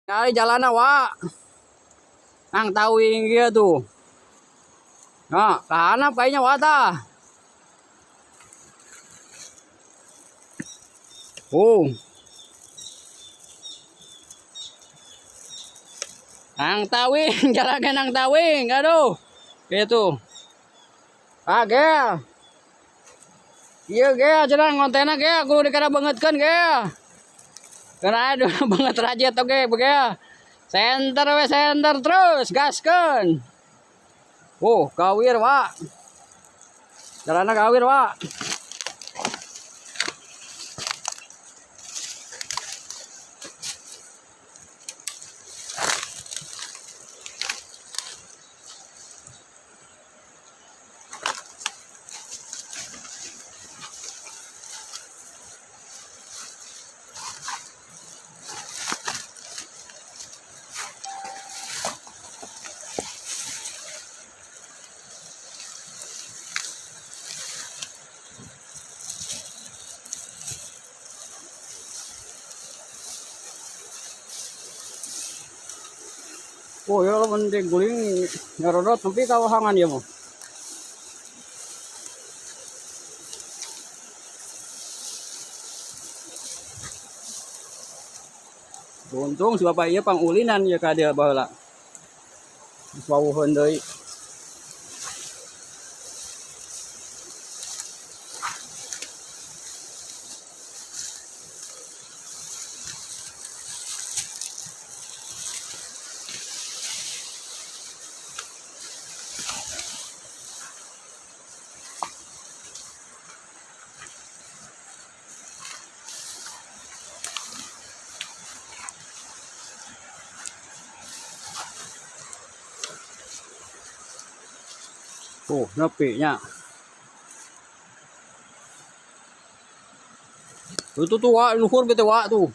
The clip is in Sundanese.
Ari jalanna, wa. Nang tawing kieu tuh. Nah, ka handap kayaknya, wa, tah. Oh. Nang tawing, jalan nang tawing, aduh. Gitu. Ah, gel. Iya, gel, cenah ngontenna, gel, kudu dikada beungeutkeun, gel. Karena aduh banget rajet oke, begel. Center we, center terus, gaskeun. Oh, gawir, Pak. Jalanna gawir, Pak. Oh, ya lamun guling nyarodot nepi ka wahangan ieu mah. Untung si bapak ieu pangulinan ieu ka dieu baheula. Geus wawuheun deui. Oh, nepi nya. Itu tuh, wa, luhur gitu, wa, tuh.